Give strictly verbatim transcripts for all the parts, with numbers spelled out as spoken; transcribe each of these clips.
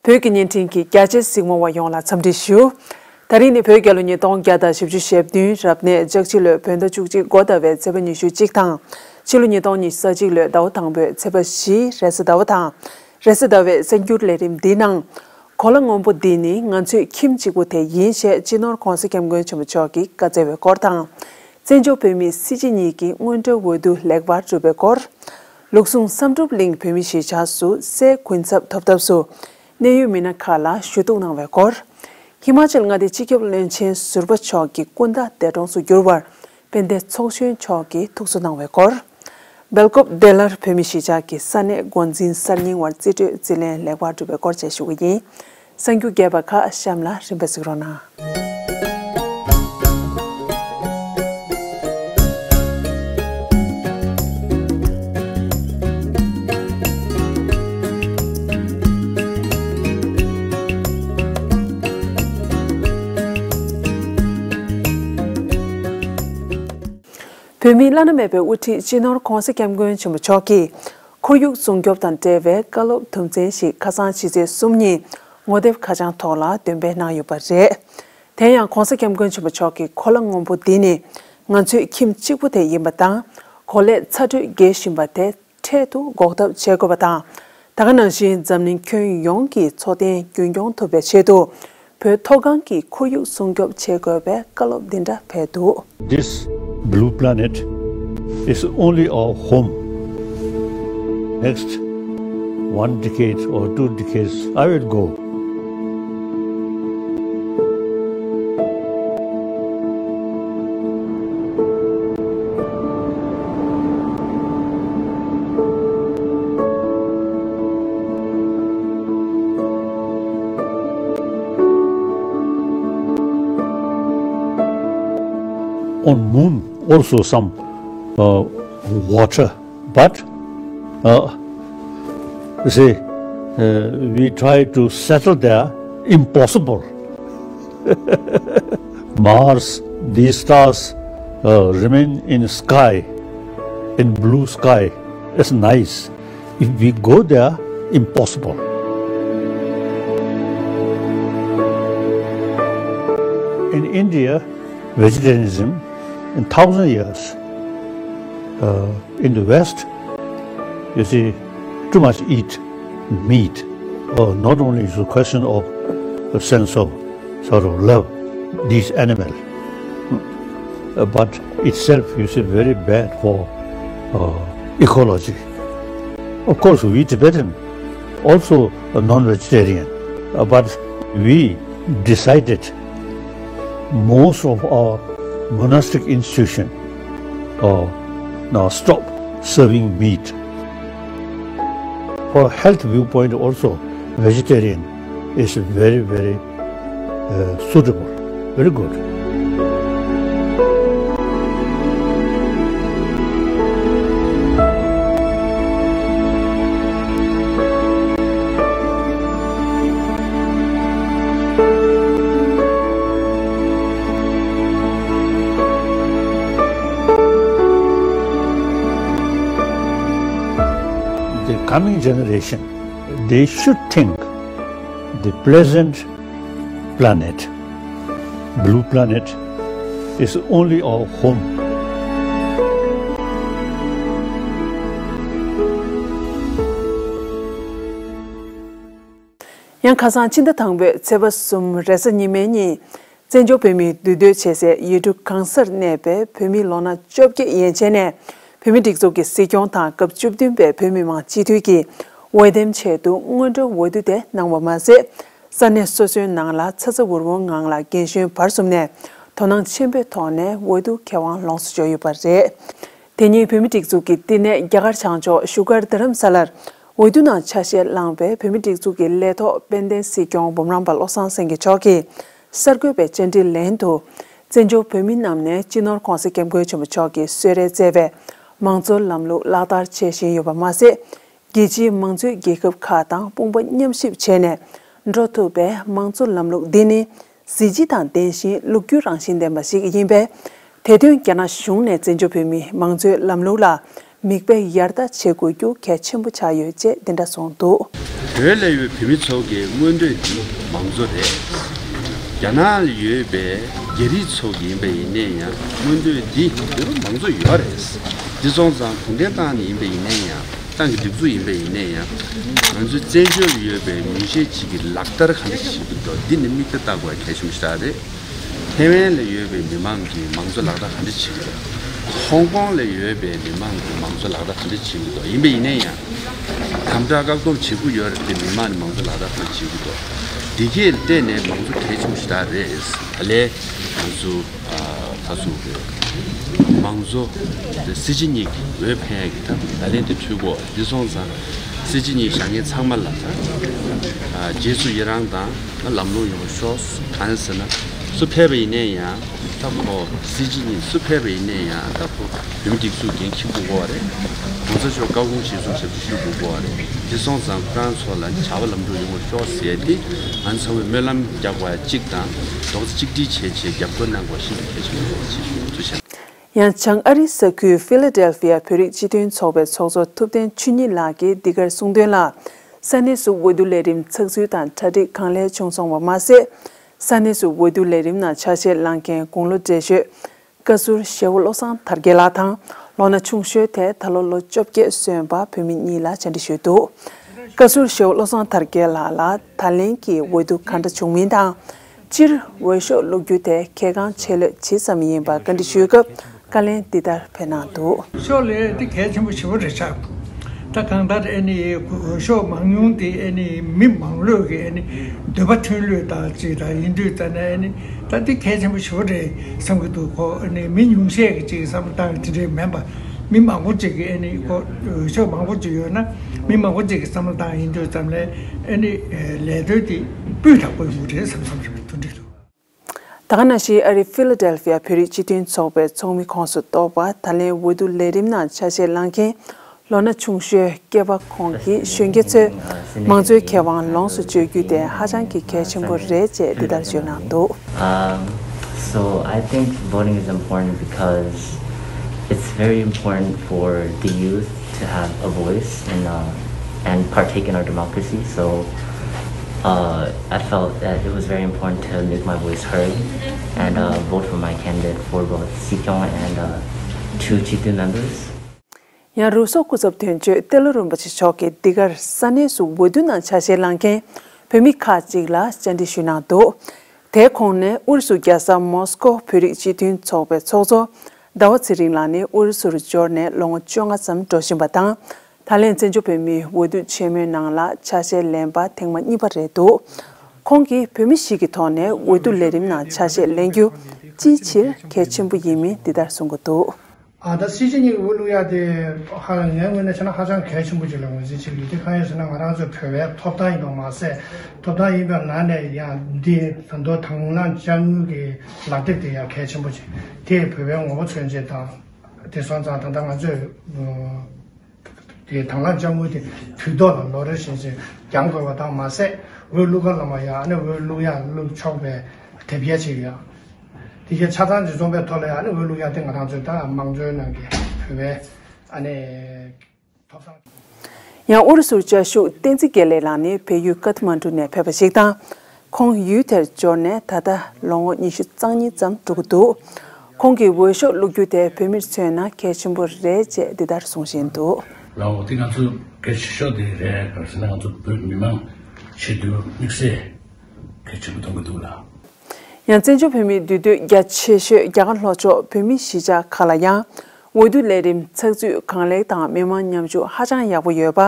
བོད་ཀྱི་བརྙན་འཕྲིན་གྱི་རྒྱ་ཆེ་གཟིགས་མོ་བ་ཡོངས་ལ་འཚམས་འདྲི་ཞུ། ད་རིང་ནི་བོད་རྒྱལ་ལོ་ཉིས་སྟོང་བརྒྱ་དང་བཞི་བཅུ་ཞེ་བདུན་རབ་གནས་ལྕགས་བྱི་ལོའི་བོད་ཟླ་བཅུ་གཅིག་འགོ་ཟླ་བའི་ཚེས་པ་ཉི་ཤུ་གཅིག་དང་། ཕྱི་ལོ་ཉིས་སྟོང་ཉི་ཤུ་རྩ་གཅིག་ལོའི་ཟླ་བ་དང་པོའི་ཚེས་པ་བཞི་རེས་གཟའ་ཟླ་བ་དང་། རེས་གཟའ་ཟླ་བའི་གསར་འགྱུར་ལས་རིམ་འདིའི་ནང་། གོ་ལ་སྔོན་པོ་འདི་ནི་ང་ཚོའི་ཁྱིམ་གཅིག་པུ་དེ་ཡིན་ཞེས་སྤྱི་ནོར་༧གོང་ས་༧སྐྱབས་མགོན་ཆེན་པོ་མཆོག་གིས་བཀའ་སྩལ་བའི་སྐོར་དང་། བཙན་བྱོལ་བོད་མིའི་སྲིད་སྤྱི་གཉིས་ཀྱི་སྔོན་འགྲོའི་འོས་བསྡུ་ལེགས་པར་གྲུབ་པའི་སྐོར། ལུགས་ཟུང་བསམ་གྲུབ་གླིང་བོད་མིའི་གཞིས་ཆགས་སུ་སའི་གུན་གསབ་ཐོབ་ཐབས་སུ་གནད་ཡོད་མི་སྣ་ཁག་ལ་ཞུ་གཏུག་གནང་བའི་སྐོར། ཧི་མ་ཅལ་མངའ་སྡེའི་སྤྱི་ཁྱབ་བློན་ཆེན་ཟུར་པ་མཆོག་གི་སྐུ་ཟླ་འདས་གྲོངས་སུ་གྱུར་བར་དཔལ་ལྡན་ཚོགས་གཞོན་མཆོག་གིས་ཐུགས་གསོ་གནང་བའི་སྐོར། སྦེལ་ཀོབ་ལྡི་ལར་བོད་མི་གཞིས་ཆགས་ཀྱི་ས་གནས་འགོ་འཛིན་གསར་རྙིང་བར་རྩིས་སྤྲོད་རྩིས་ལེན་ལེགས་པར་གྲུབ་པའི་སྐོར་བཅས་ཞུ་གི་ཡིན། གསར་འགྱུར་རྒྱས་པ་ཁག་གཤམ་ལ་རིམ་པས་གཟིགས་རོགས་གནང་། བོད་མིའི་བླ་ན་མེད་པའི་དབུ་ཁྲིད་སྤྱི་ནོར་༧གོང་ས་༧སྐྱབས་མགོན་ཆེན་པོ་མཆོག་གིས་ཁོར་ཡུག་སྲུང་སྐྱོབ་དང་འབྲེལ་བའི་བཀའ་སློབ་དུམ་ཚན་ཞིག་ཁ་སང་ཕྱི་ཚེས་གསུམ་ཉིན་ངོ་དེབ་ཁ་བྱང་ཐོག་ལ་འདོན་སྤེལ་གནང་ཡོད་པ་རེད། དེ་ཡང་༧གོང་ས་༧སྐྱབས་མགོན་ཆེན་པོ་མཆོག་གི་གོ་ལ་སྔོན་པོ་འདི་ནི་ང་ཚོའི་ཁྱིམ་གཅིག་པུ་དེ་ཡིན་པ་དང་། གོ་ལའི་ཚ་དྲོད་རྒྱས་བཞིན་པ་དེ་འཕྲལ་དུ་འགོག་ཐབས་བྱེད་དགོས་པ་དང་། ད་ག་ནང་བཞིན་འཛམ་གླིང་ཁྱོན་ཡོངས་ཀྱི་འཚོ་རྟེན་རྒྱུན་སྐྱོང་ཐུབ་པའི་ཆེད་དུ་བོད་མཐོ་སྒང་གི་ཁོར་ཡུག་སྲུང་སྐྱོབ་བྱེད་དགོས་པའི་བཀའ་སློབ་འདི་འདྲ་སྤེལ་འདུག། This blue planet is only our home. Next one decade or two decades, I will go. On moon also some uh, water, but uh, you see, uh, we try to settle there, impossible. Mars, these stars uh, remain in sky, in blue sky. It's nice. If we go there, impossible. In India, vegetarianism in thousand years. Uh, in the West, you see, too much eat meat. Uh, not only is a question of a sense of sort of love these animals, uh, but itself, you see, very bad for uh, ecology. Of course, we Tibetan also a non-vegetarian, uh, but we decided most of our monastic institution uh, now stop serving meat. For health viewpoint also, vegetarian is very, very uh, suitable, very good. The coming generation, they should think the pleasant planet, blue planet, is only our home. ཡང་ཁ་སང་ཕྱི་ཟླ་དང་པོའི་ཚེས་པ་གསུམ་རེས་གཟའ་ཉི་མའི་ཉིན། བཙན་བྱོལ་བོད་མིའི་འདུས་སྡོད་བྱེད་སའི་ཡུལ་གྲུ་གང་སར་གནས་པའི་བོད་མི་ལོ་ན་བཅོ་བརྒྱད་ཡན་ཆད་ནས་བོད་མི་སྒྲིག་འཛུགས་ཀྱི་སྲིད་སྐྱོང་དང་སྐབས་བཅུ་བདུན་པའི་བོད་མི་མང་སྤྱི་འཐུས་ཀྱི་འོས་འདེམས་ཆེད་དུ་སྔོན་འགྲོའི་འོས་བསྡུ་དེ་གནང་བ་མ་ཟད། ས་གནས་སོ་སོའི་ནང་ལ་ཚ་ཚ་འུར་འུར་ངང་ལ་རྒན་གཞོན་བར་གསུམ་ནས་དོ་སྣང་ཆེན་པོའི་ཐོག་ནས་འོས་བསྡུ་ཁེ་དབང་ལོངས་སུ་སྤྱོད་ཡོད་པ་རེད། དེ་ཉིན་བོད་མི་སྒྲིག་འཛུགས་ཀྱི་བསྟི་གནས་རྒྱ་གར་བྱང་ཕྱོགས་བཞུགས་སྒར་རྡ་རམ་ས་ལར་འོས་བསྡུ་ནང་ཆ་ཤས་བླངས་པའི་བོད་མི་སྒྲིག་འཛུགས་ཀྱི་ལས་ཐོག་དཔལ་ལྡན་སྲིད་སྐྱོང་འབུམ་རམས་པ་བློ་བཟང་སེང་གེ་མཆོག་གིས། གསར་འགོད་པའི་བཅར་འདྲི་ལན་དུ། བཙན་བྱོལ་བོད་མི་རྣམས་ནས་སྤྱི་ནོར་༧གོང་ས་༧སྐྱབས་མགོན་ཆེན་པོ་མཆོག་གིས་གསོལ་རས་བསྩལ་བའི་མང་གཙོའི་ལམ་ལུགས་ལག་བསྟར་བྱེད་བཞིན་ཡོད་པ་མ་ཟད། རྒྱལ་སྤྱིའི་མང་གཙོའི་རྒྱལ་ཁབ་ཁག་དང་དཔུང་པ་མཉམ་གཤིབ་བྱས་ནས་འགྲོ་ཐུབ་པའི་མང་གཙོ་ལམ་ལུགས་འདི་ནི་གཟི་བརྗིད་དང་ལྡན་ཞིང་ལོ་རྒྱུས་རང་བཞིན་ལྡན་པ་ཞིག་ཡིན་པས། དེ་དོན་རྒྱ་ནག་གཞུང་ནས་བཙན་བྱོལ་བོད་མིའི་མང་གཙོའི་ལམ་ལུགས་ལ་ མིག་དཔེ་ཡར་ལྟ་བྱེད་དགོས་རྒྱུ་གལ་ཆེན་པོ་ཆགས་ཡོད་ཅེས་འདི་འདྲ་གསུངས་འདུག། བོད་ལ་ཡོད་བོད་མི་ཚོ་གི་མངོན་འདོད་འདི་མང་གཙོ་རེད། རྒྱ་ནག་ལ་ཡོད་པའི་རྒྱ་རིགས་ཚོ་གི་ཡིན་པ་ཡིན་ནའི་ཡང་མངོན་འདོད་འདི་བོད་པ་མང་གཙོ་ཡོད་རེད། འདི་སོང་ཙང་གུང་ཁྲན་ཏང་ནས་ཡིན་པ་ཡིན་ནའི་ཡང་ཏང་གི་སྒྲིག་འཛུགས་ཡིན་པ་ཡིན་ནའི་ཡང་ང་ཚོའི་བཙན་བྱོལ་ལ་ཡོད་པའི་མི་སེར་གཅིག་གི་ལག་བསྟར་ག་འདྲ་བྱེད་ཀྱི་འདུག། འདི་ནི་མིག་དཔེ་ལྟ་དགོས་གལ་ཆེན་པོ་ཞིག་རེད། ཐེ་ཝན་ལ་ཡོད་པའི་མི་མང་གིས་མང་གཙོ་ལག་བསྟར་ག་འདྲ་བྱེད་ཀྱི་འདུག། ཧོང་ཀོང་ལ་ཡོད་པའི་མི་མང་གིས་མང་གཙོ་ལག་བསྟར་ག་འདྲ་བྱེད་ཀྱི་འདུག། ཡིན་པ་ཡིན་ན་ཡང་། དམ་དྲག་བཀག་སྡོམ་བྱེད་དགོས་ཡོད་རེད་དེ། མི་མང་ནས་མང་གཙོ་ལག་བསྟར་ག་འདྲ་བྱེད་ཀྱི་འདུག། འདི་གས་བལྟས་ནས་མང་གཙོ་གལ་ཆེན་པོ་ཞིག་རེད། ད་ལན་ང་ཚོ་ད་སུ་མང་གཙོ་སྲིད་སྤྱི་གཉིས་ཀྱི་འོས་འཕེན་ཡག་གི་ད་ད་ལན་དེ་འཁྲུལ་གོ། འདི་སོང་ཙང་སྲིད་སྤྱི་གཉིས་བཞེངས་མཁན་ཚང་མ་ལ་ད་རྗེས་སུ་ཡི་རང་དང་། ལམ་ལྷོང་ཡོང་བ་ཤོག། གང་ཟེར་ན། སུ་ཕེབས་པ་ཡིན་ནའི་ཡང་ད་ཁོ་སྲིད་སྤྱི་གཉིས་སུ་ཕེབས་པ་ཡིན་ནའི་ཡང་ད་ཁོ་བོད་མི་སྒྲིག་འཛུགས་འགན་འཁྱེར་དགོས་པ་རེད། གོང་ས་མཆོག་བཀའ་དགོངས་གཞིར་བཟུང་ཞབས་ཕྱི་ཞུ་དགོས་པ་རེད། དེ་སོང་ཙང་ཁོ་རང་ཚོ་ལ་བྱ་བ་ལམ་འགྲོ་ཡོང་བ་ཤོག་ཟེར་ཏེ་ང་ཚོ་ཚང་མས་སྨོན་ལམ་རྒྱག་པ་གཅིག་དང་རྡོག་རྩ་གཅིག་སྒྲིལ་བྱས་བྱས་རྒྱབ་སྐྱོར་གནང་དགོས་ཤིན་ཏུ་གལ་ཆེན་པོ་རེད་ཅེས་ཞུ་ཡོང་ཚུལ་བཤད། ཡང་བྱང་ཨ་རིའི་ས་ཁུལ་ཕི་ལ་ཌེལ་ཕི་ཡ་བོད་རིགས་སྤྱི་མཐུན་ཚོགས་པའི་ཚོགས་གཙོ་ཐུབ་བསྟན་ཆོས་ཉིད་ལགས་ཀྱིས་འདི་གར་གསུངས་དོན་ལ། ས་གནས་སུ་འོས་བསྡུ་ལས་རིམ་ཚགས་ཚུད་དང་གྲ་སྒྲིག་གང་ལེགས་བྱུང་སོང་བ་མ་ཟད། ས་གནས་སུ་འོས་བསྡུ་ལས་རིམ་ནང་ཆ་ཤས་བླངས་མཁན་དགུང་ལོ་བགྲེས་ཤོས་བཀའ་ཟུར་ཞེ་བོ་བློ་བཟང་དར་རྒྱས་ལགས་དང་ལོ་ན་ཆུང་ཤོས་དེ་ད་ལོ་ལོ་བཅོ་བརྒྱད་སོན་པ་བུད་མེད་གཉིས་ལ་བཅར་འདྲི་ཞུས་འདུག། བཀའ་ཟུར་ཞེ་བོ་བློ་བཟང་དར་རྒྱས་ལགས་ལ་ད་ལན་གྱི་འོས་བསྡུ་ག་འདྲ་བྱུང་མིན་དང་། སྤྱིར་འོས་ཤོག་བླུག་རྒྱུ་དེ་གལ་འགངས་ཆེ་ལོས་ཇི་ཙམ་ཡིན་པ་བཀའ་འདྲི་ཞུས་སྐབས་བཀའ་ལན་འདི་ལྟར་སྤེལ་གནང་འདུག། ཤོག་ལས་དེ་གལ་ཆེན་པོ་ཞེ་པོ་རེད་ཤག། ད་གང་ལྟར་ཨ་ནི་འོས་ཤོག་མང་ཉུང་དེ་ཨ་ནི་མི་མང་ལོས་ཀྱི་ཨ་ནི་འདོད་པ་མཐུན་ལོས་དང་ཅིག་དང་ཡིན་དུས་ཙ་ན་ཨ་ནི་ད་དེ་གལ་ཆེན་པོ་ཞེ་པོ་རེད་བསམ་གྱི་འདུག་གོ། ཨ་ནི་མི་ཉུང་ཤས་ཀྱི་ཅིག་བསམ་བློ་བཏང་གི་དེ་འདྲས་མིན་པ། མི་མང་པོ་ཅིག་གིས་ཨ་ནི་ཁོ་འོས་ཤོག་མང་པོ་ཅིག་ཡོད་ན་མི་མང་པོ་ཅིག་གིས་བསམ་བློ་བཏང་ཡིན་དུས་ཙམ་ལས་ཨ་ནི་ལས་དོན་དེ་སྤུས་དག་པོ་ཡོང་གི་རེད་བསམ་བསམ་རེད་མཐུན་སྒྲིལ་དུ། ད་ག་ནང་བཞིན་ཨ་རིའི་ཕི་ལ་ཌེལ་ཕི་ཡ་བོད་རིགས་སྤྱི་མཐུན་ཚོགས་པའི་ཚོགས་མི་ཁོངས་སུ་གཏོགས་པ་ད་ལན་འོས་བསྡུ་ལས་རིམ་ནང་ཆ་ཤས་བླངས་མཁན་ལོ་ན་ཆུང་ཤོས་སྐྱེས་པ་ཁོང་གིས་གཞོན་སྐྱེས་ཚོས་མང་གཙོའི་ཁེ་དབང་ལོངས་སུ་སྤྱོད་རྒྱུ་དེ་ཧ་ཅང་གི་གལ་ཆེན་པོ་རེད་ཅེས་འདི་ལྟར་བརྗོད་གནང་འདུག། Um, so I think voting is important because it's very important for the youth to have a voice and uh, and partake in our democracy. So uh, I felt that it was very important to make my voice heard and uh, vote for my candidate for both Sikyong and uh, two Chitu members. ཡང་རུ་སོག་སྐུ་ཚབ་དོན་གཅོད་ཏེ་ལོ་རིན་པོ་ཆེ་མཆོག་གིས་འདི་གར་ས་གནས་སུ་འོས་བསྡུ་ནང་ཆ་ཤས་བླངས་མཁན་བོད་མི་ཁག་ཅིག་ལ་བཅར་འདྲི་ཞུས་གནང་འདུག། དེའི་ཁོངས་ནས་ཨུ་རུ་སུ་རྒྱལ་ས་མོ་སི་ཀོ་བོད་རིགས་སྤྱི་མཐུན་ཚོགས་པའི་ཚོགས་གཙོ་ཟླ་བ་ཚེ་རིང་ལགས་ནི་ཨུ་རུ་སུར་འབྱོར་ནས་ལོ་ངོ་བཅོ་ལྔ་ཙམ་འགྲོ་བཞིན་པ་དང་། ད་ལན་བཙན་བྱོལ་བོད་མིའི་འོས་བསྡུ་ཆེན་མོའི་ནང་ལ་ཆ་ཤས་ལེན་པ་ཐེངས་མ་གཉིས་པ་རེད་འདུག། ཁོང་གིས་བོད་མི་ཞིག་གི་ཐོག་ནས་འོས་བསྡུ་ལས་རིམ་ནང་ཆ་ཤས་ལེན་རྒྱུ་ཅིའི་ཕྱིར་གལ་ཆེན་པོ་ཡིན་མིན་འདི་ལྟར་གསུང་གི་འདུག། ཨ་ད་སྲིད་སྤྱི་གཉིས་ཀྱི་འོས་བླུག་ཡ་དེ་ཧ་ངའི་ངོས་ནས་བྱས་ན་ཧ་ཅང་གལ་ཆེན་པོ་ཅིག་ལ་ངོས་འཛིན་བྱེད་ཀྱི་ཡོད། དེ་གང་ཡིན་ཟེར་ན་ང་རང་ཚོའི་བོད་པའི་ཐོབ་ཐང་ཡིན་པ་མ་ཟད། ཐོབ་ཐང་ཡིན་པའི་ནང་ནས་ཡང་འདི་ད་དུང་དང་བླངས་དཔྱ་དངུལ་གྱི་ལག་དེབ་དེ་ཡང་གལ་ཆེན་པོ་ཅིག། དེས་བོད་པའི་ངོ་བོ་མཚོན་བྱེད་དང་། དེ་སོང་ཙང་ད་ལྟ་ང་ཚོས་དེ་དང་བླངས་དཔྱ་དངུལ་དེ་དུས་ཐོག་ལ་ལོ་རེ་བཞིན་བཞིན་འགྱངས་དགོས་པ་དང་མ་ཟད། འོས་བླུག་ག་ལ་མ་ཡ་ཨ་ནི་འོས་བླུག་ཡ་བླུག་ཆོག་པའི་དེབ་སྐྱེལ་བྱེད་ཀྱི་ཡ། དེ་གའི་ཆ་ཚང་འཛིན་བཟུང་པའི་ཐོག་ལ་ཡང་ཨ་ནི་འོས་བླུག་ཡ་དེ་ང་རང་ཚོའི་ད་དམངས་གཙོའི་ནང་གི་བོད་པའི་ཨ་ནི་ཐོབ་ཐང་། ཡང་ཨུ་རུ་སུར་བཅའ་བཞུགས་བསྟན་འཛིན་དགེ་ལེགས་ལགས་ནི་བལ་ཡུལ་ཀ་ཐ་མན་གྲུ་ནས་ཕེབས་པ་ཞིག་དང་། ཁོང་ཡུལ་དེར་འབྱོར་ནས་ད་ལྟ་ལོ་ངོ་ཉི་ཤུ་རྩ་གཉིས་ཙམ་འགྲོ་གི་འདུག། ཁོང་གིས་འོས་ཤོག་བླུག་རྒྱུ་དེ་བོད་མིར་མཚོན་ན་གལ་ཆེན་པོ་རེད་ཅེས་འདི་ལྟར་གསུང་བཞིན་འདུག། ལའོ་དེ་ང་ཚོ་གལ་ཆེ་ཤོས་དེ་རེད། ག་རེ་ཟེར་ན་ང་ཚོ་བོད་མི་མང་ཆེད་དུ་དམིགས་བསལ་གལ་ཆེན་པོ་མཐོང་གི་འདུག་ལ། ཡང་བཙན་བྱོལ་བོད་མིའི་འདུས་སྡོད་རྒྱ་ཆེ་ཤོས་རྒྱ་གར་ལྷོ་ཕྱོགས་བོད་མིའི་གཞིས་ཆགས་ཁག་ལ་ཡང་འོས་བསྡུ་ལས་རིམ་ཚགས་ཚུད་གང་ལེགས་དང་མི་མང་མཉམ་ཞུགས་ཧ་ཅང་ཡག་པོ་ཡོད་པ་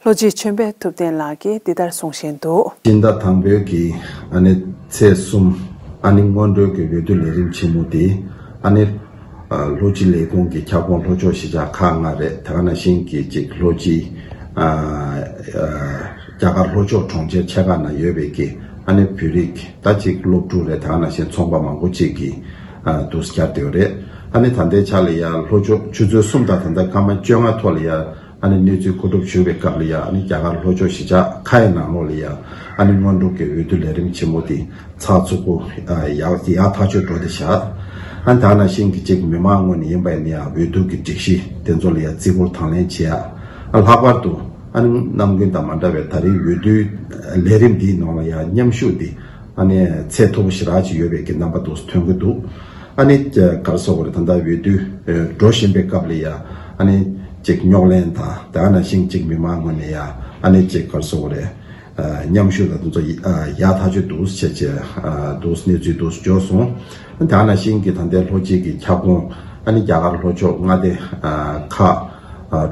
ལྷོ་སྤྱི་ཆོས་འཕེལ་ཐུབ་བསྟན་ལགས་ཀྱིས་འདི་ལྟར་གསུང་བཞིན་འདུག། སྤྱི་ཟླ་དང་པོའི་གི་ཨ་ནི་ཚེས་གསུམ་ཨ་ནི་སྔོན་འགྲོའི་གི་འོས་བསྡུ་ལས་རིམ་ཆེན་མོ་དེ་ཨ་ནི་ལྷོ་སྤྱི་ལས་ཁུངས་ཀྱི་ཁྱབ་ཁོངས་ལྷོ་ཕྱོགས་གཞིས་ཆགས་ཁག་ལྔ་རེད། དེ་ག་ནང་བཞིན་གྱི་གཅིག་ལྷོ་སྤྱི་རྒྱ་གར་ལྷོ་ཕྱོགས་གྲོང་ཁྱེར་ཆེ་ཁག་ནང་ཡོད་པའི་གི་ཨ་ནི་བོད་རིགས་ད་གཅིག་སློབ་ཕྲུག་རེད། དེ་ག་ནང་བཞིན་ཚོང་པ་མང་པོ་གཅིག་གི་དུ་བཅར་དེ་རེད། ཨ་ནི་ད་ལྟའི་ཆ་ལ་ཡ་ལྷོ་ཕྱོགས་ཆུ་ཚོད་གསུམ་དང་ད་ལྟ་སྐར་མ་བཅོ་ལྔ་ཐོག་ལ་ཡ་ཨ་ནི་གནས་ཚུལ་མཁོ་སྒྲུབ་བྱུང་བའི་སྐབས་ལ་ཡ་ཨ་ནི་རྒྱ་གར་ལྷོ་ཕྱོགས་གཞིས་ཆགས་ཁག་ཡི་ནང་ལོགས་ལ་ཡ་ཨ་ནི་སྔོན་འགྲོ་གི་འོས་བསྡུ་ལས་རིམ་ཆེན་མོ་དེ་ཚགས་ཚུད་པོ་ཡག་ཡག་ཐག་ཆོད་འགྲོ་བསྡད་བཞག། ཨ་ནི་ད་ག་ནང་བཞིན་གྱི་ཅིག་མི་མང་ངོས་ནས་ཡིན་པ་ཡིན་ན་ཡང་འོས་བསྡུ་གི་སྒྲིག་གཞི་དེ་ཚོ་ལ་ཡང་བརྩི་བཀུར་དང་ལེན་བྱེད་ཡ། ཨ་ལྷག་པར་དུ་ཨ་ནི་ནམ་རྒྱུན་དང་མ་འདྲ་བའི་ད་རེས་འོས་བསྡུའི་ལས་རིམ་འདིའི་ནང་ལ་ཡང་མཉམ་ཞུགས་འདི་ཨ་ནི་ཚད་མཐོ་པོ་ཞེ་དྲག་ཅིག་ཡོད་པའི་གི་རྣམ་པ་འདུག་ཐོན་གྱི་འདུག་ཨ་ནི་ག་རེ་ཟེར་དགོས་རེད། ད་ལྟ་འོས་བསྡུ་འགྲོ་བཞིན་པའི་སྐབས་ལ་ཡང་ཨ་ནི་ཅིག་རྙོག་གླེང་དང་ད་ག་ནང་བཞིན་ཅིག་མི་མང་ངོས་ནས་ཡང་ཨ་ནི་ཅིག་ག་རེ་ཟེར་དགོས་རེད། མཉམ་ཞུགས་དང་དེ་ཚོ་ཡག་ཐག་ཆོད་འདུག་བྱས་བྱས་འདུག་གནས་ཚུལ་འདུག་འབྱོར་སོང་། དེ་ནང་བཞིན་གྱི་ད་ལྟའི་ལྷོ་སྤྱི་གི་ཁྱབ་ཁོངས་ཨ་ནི་རྒྱ་གར་ལྷོ་ཕྱོགས་མངའ་སྡེ་ཁག་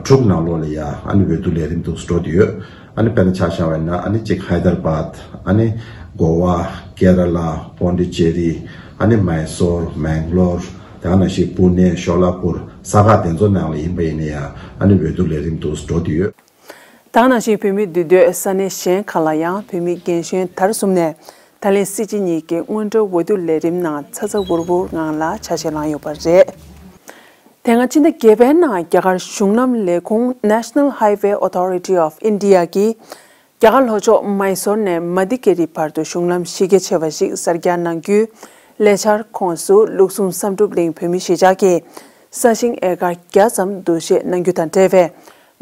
དྲུག་ནང་ལོགས་ལ་ཡ་ཨ་ནི་འོས་བསྡུ་ལས་རིམ་འདུག་འགྲོ་བསྡད་ཡོད། ཨ་ནི་དཔེར་ན་ཆ་བཞག་པ་ཡིན་ན་ཨ་ནི་གཅིག་ཧའི་དར་བཱད། ཨ་ནི་གོ་བ། ཀེ་ར་ལ། པོན་ཌི་ཅེ་རི། ཨ་ནི་མའི་སོར། མེང་ལོར། དེ་ནང་བཞིན་པུ་ནེ། ཤོ་ལ་པུར། ས་ག་དེ་ཚོ་ནང་ལ་ཡིན་པ་ཡིན་ན་ཡང་ཨ་ནི་འོས་བསྡུ་ལས་རིམ་འདུག་འགྲོ་བསྡད་ཡོད། ད་ག་ནང་བཞིན་བོད་མིའི་འདུས་སྡོད་ས་གནས་གཞན་ཁག་ལ་ཡང་བོད་མི་རྒན་གཞོན་དར་གསུམ་ནས་ད་ལན་སྲིད་སྤྱི་གཉིས་ཀྱི་སྔོན་འགྲོ་འོས་བསྡུ་ལས་རིམ་ནང་ཚ་ཚ་འུར་འུར་ངང་ལ་ཆ་ཤས་བླངས་ཡོད་པ་རེད། དེ་སྔ་ཕྱི་ཟླ་བརྒྱད་པའི་ནང་རྒྱ་གར་གཞུང་ལམ་ལས་ཁུངས་National Highway Authority of India གིས་རྒྱ་གར་ལྷོ་ཕྱོགས་མའི་སོར་ནས་མ་ཏི་ཀེ་རི་བར་དུ་གཞུང་ལམ་གཞི་རྒྱ་ཆེ་བ་ཞིག་གསར་རྒྱག་གནང་རྒྱུའི་ལས་འཆར་ཁོངས་སུ་ལུགས་ཟུང་བསམ་གྲུབ་གླིང་བོད་མི་གཞིས་ཆགས་ཀྱི་ས་ཞིང་ཨེ་ཀར་བརྒྱ་ཙམ་བསྡུ་གཞས་གནང་རྒྱུ་དང་འབྲེལ་བའི་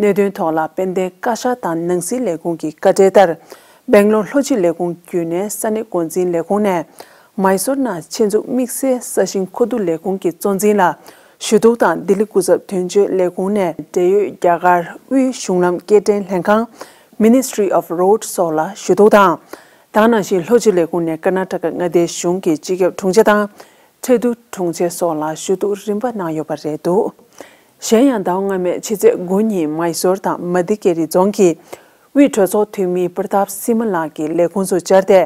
གནད་དོན་ཐོག་ལ་དཔལ་ལྡན་བཀའ་ཤག་དང་ནང་སྲིད་ལས་ཁུངས་ཀྱི་བཀའ་འཁྲོལ་ལྟར། སྦེང་ལོར་ལྷོ་སྤྱི་ལས་ཁུངས་བརྒྱུད་ནས་ས་གནས་འགོ་འཛིན་ལས་ཁུངས་ནས་མའི་སོར་ནང་ཆེད་འཛུགས་དམིགས་བསལ་ས་ཞིང་མཁོ་བསྡུ་ལས་ཁུངས་ཀྱི་གཙོ་འཛིན་ལ་ཞུ་གཏུག་དང་ལྡི་ལི་སྐུ་ཚབ་དོན་གཅོད་ལས་ཁུངས་ནས་འབྲེལ་ཡོད་རྒྱ་གར་དབུས་གཞུང་ལམ་སྐྱེལ་འདྲེན་ལྷན་ཁང་Ministry of Road སོགས་ལ་ཞུ་གཏུག་དང་། དེ་ནང་བཞིན་ལྷོ་སྤྱི་ལས་ཁུངས་ནས་ཀར་ནཱ་ཊ་ཀ་མངའ་སྡེའི་གཞུང་གི་སྤྱི་ཁྱབ་དྲུང་ཆེ་དང་། ཁྲལ་བསྡུ་དྲུང་ཆེ་སོགས་ལ་ཞུ་གཏུག་རིམ་པ་གནང་ཡོད་པ་རེད་འདུག་གཞན་ཡང་ཟླ་བ་སྔ་མའི་ཕྱི་ཚེས་དགུ་ཉིན་མའི་སོར་དང་མ་ཏི་ཀེ་རི་རྫོང་གི་དབུས་གྲོས་ཚོགས་འཐུས་མི་པྲ་ཐབ་སི་མ་ལགས་ཀྱི་ལས་ཁུངས་སུ་བཅར་ཏེ།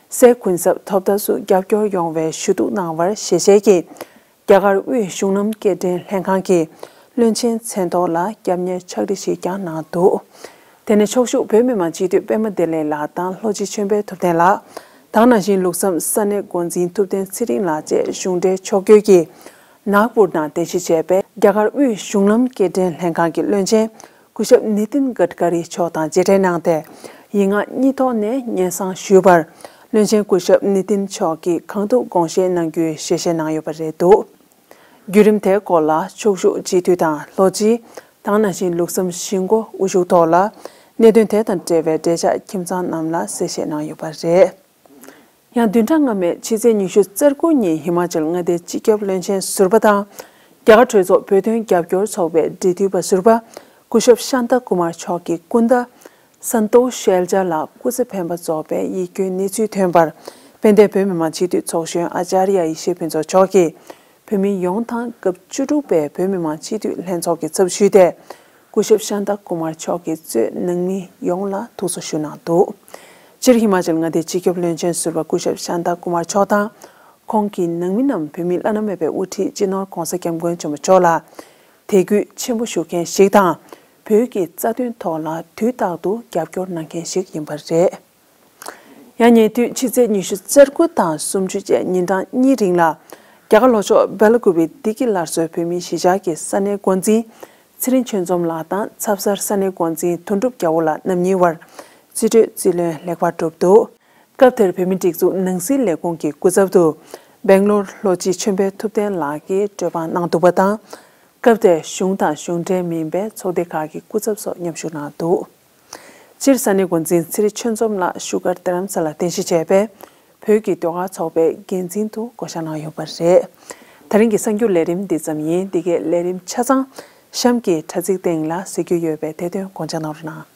སའི་གུན་གསབ་ཐོབ་ཐང་སུ་རྒྱབ་སྐྱོར་ཡོང་བའི་ཞུ་གཏུག་གནང་བར་ཞལ་བཞེས་ཀྱིས་རྒྱ་གར་དབུས་གཞུང་ལམ་སྐྱེལ་འདྲེན་ལྷན་ཁང་གི་བློན་ཆེན་མཚན་ཐོག་ལ་སྐྱབས་གནས་ཕྱག་བྲིས་ཤིག་ཀྱང་གནང་འདུག་དེ་ནས་ཕྱོགས་བཞུགས་བོད་མི་མང་སྤྱི་འཐུས་པད་མ་བདེ་ལེགས་ལགས་དང་ལྷོ་སྤྱི་ཆོས་འཕེལ་ཐུབ་བསྟན་ལགས། དེ་ནང་བཞིན་ལུགས་བསམ་ས་གནས་འགོ་འཛིན་ཐུབ་བསྟན་ཚེ་རིང་ལགས་བཅས་གཞུང་འབྲེལ་ཕྱོགས་བསྐྱོད་ཀྱིས་ནཱག་པུར་ནང་རྟེན་གཞི་བྱས་པའི་རྒྱ་གར་དབུས་གཞུང་ལམ་སྐྱེལ་འདྲེན་ལྷན་ཁང་གི་བློན་ཆེན་སྐུ་ཞབས་ནི་ཏིན་གྷད་ཀ་རི་མཆོག་དང་མཇལ་འཕྲད་གནང་སྟེ། ཡིག་ངག་གཉིས་ཐོག་ནས་སྙན་སེང་ཞུས་པར། བློན་ཆེན་སྐུ་ཞབས་ནི་ཏིན་མཆོག་གིས་གང་ཐུབ་དགོངས་བཞེས་གནང་རྒྱུའི་ཞལ་བཞེས་གནང་ཡོད་པ་རེད་འདུག་བརྒྱུད་རིམ་དེའི་སྐོར་ལ་ཕྱོགས་བཞུགས་སྤྱི་འཐུས་དང་ལྷོ་སྤྱི། དེ་ནང་བཞིན་ལུགས་བསམ་གཞིས་འགོ་དབུ་བཞུགས་ཐོག་ལ་གནད་དོན་དེ་དང་འབྲེལ་བའི་འབྲེལ་ཆགས་ཁྱིམ་ཚང་རྣམས་ལ་གསལ་བཤད་གནང་ཡོད་པ་རེད། ཡང་བདུན་ཕྲག་སྔ་མའི་ཕྱི་ཚེས་ཉི་ཤུ་རྩ་དགུ་ཉིན་ཧི་མ་ཅལ་མངའ་སྡེའི་སྤྱི་ཁྱབ་བློན་ཆེན་ཟུར་པ་དང་། རྒྱ་གར་གྲོས་ཚོགས་བོད་དོན་རྒྱབ་སྐྱོར་ཚོགས་པའི་འབྲེལ་མཐུད་པ་ཟུར་པ་སྐུ་ཞབས་ཤཱན་ཏ་ཀུ་མར་མཆོག་གི་སྐུ་ཟླ། སན་ཏོ་ཤེལ་ཇཱ་ལགས་སྐུ་ཚེ་འཕེན་པ་རྫོགས་པའི་ཡིད་སྐྱོའི་གནས་ཚུལ་ཐོན་པར། དཔལ་ལྡན་བོད་མི་མང་སྤྱི་འཐུས་ཚོགས་གཞོན་ཨ་ཅཱརྱ་ཡེ་ཤེས་ཕུན་ཚོགས་མཆོག་གིས། བོད་མི་ཡོངས་དང་སྐབས་བཅུ་དྲུག་པའི་བོད་མི་མང་སྤྱི་འཐུས་ལྷན་ཚོགས་ཀྱི་ཚབ་ཞུས་ཏེ། སྐུ་ཞབས་ཤཱན་ཏཱ་ཀུ་མར་མཆོག་གིས་གཙོས་ནང་མི་ཡོངས་ལ་ཐུགས་གསོ་ཞུ་གནང་འདུག་སྤྱིར་ཧི་མ་ཅལ་མངའ་སྡེའི་སྤྱི་ཁྱབ་བློན་ཆེན་ཟུར་པ་སྐུ་ཞབས་ཤཱན་ཏཱ་ཀུ་མར་མཆོག་དང་། ཁོང་གི་ནང་མི་རྣམས་བོད་མིའི་བླ་ན་མེད་པའི་དབུ་ཁྲིད་སྤྱི་ནོར་༧གོང་ས་༧སྐྱབས་མགོན་ཆེན་པོ་མཆོག་ལ་དད་གུས་ཆེན་པོ་ཞུ་མཁན་ཞིག་དང་། བོད་ཀྱི་རྩ་དོན་ཐོག་ལ་དུས་རྟག་ཏུ་རྒྱབ་སྐྱོར་གནང་མཁན་ཞིག་ཡིན་པ་རེད། ཡང་ཉེ་དུས་ཕྱི་ཚེས་ཉི་ཤུ་རྩ་དགུ་དང་སུམ་ཅུ་བཅས་ཉིན་གྲངས་གཉིས་རིང་ལ་རྒྱ་གར་ལྷོ་ཕྱོགས་སྦེ་ལ་ཀུ་པེ་བདེ་སྐྱིད་སླར་གསོའི་བོད་མིའི་གཞིས་ཆགས་ཀྱི་ས་གནས་འགོ་འཛིན་ཚེ་རིང་ཆོས་འཛོམས་ལགས་དང་ཚབ་གསར་ས་གནས་འགོ་འཛིན་དོན་གྲུབ་རྒྱལ་པོ་ལགས་རྣམ་གཉིས་བར་རྩིས་སྤྲོད་རྩིས་ལེན་ལེགས་པར་གྲུབ་འདུག་སྐབས་དེར་བོད་མིའི་སྒྲིག་འཛུགས་ནང་སྲིད་ལས་ཁུངས་ཀྱི་སྐུ་ཚབ་ཏུ་སྦེང་ལོར་ལྷོ་སྤྱི་ཆོས་འཕེལ་ཐུབ་བསྟན་ལགས་ཀྱིས་གྲོས་པ་གནང་འདུག་པ་དང་། སྐབས་དེར་གཞུང་དང་གཞུང་འབྲེལ་མིན་པའི་ཚོགས་སྡེ་ཁག་གི་སྐུ་ཚབ་སོགས་མཉམ་ཞུགས་གནང་འདུག་སྤྱིར་ས་གནས་འགོ་འཛིན་ཚེ་རིང་ཆོས་འཛོམས་ལགས་བཞུགས་སྒར་རྡ་རམ་ས་ལར་རྟེན་གཞི་བྱས་པའི་བོད་ཀྱི་ཟློས་གར་ཚོགས་པའི་འགན་འཛིན་དུ་བསྐོ་བཞག་གནང་ཡོད་པ་རེད། ད་རིང་གི་གསར་འགྱུར་ལས་རིམ་འདི་ཙམ་ཡིན། འདི་གའི་ལས་རིམ་ཆ་ཚང་གཤམ་གྱི་དྲ་ཚིགས་སྟེང་ལ་གཟིགས་རྒྱུ་ཡོད་པས་དེ་དོན་དགོངས་འཇགས་གནང་རོགས་གནང་།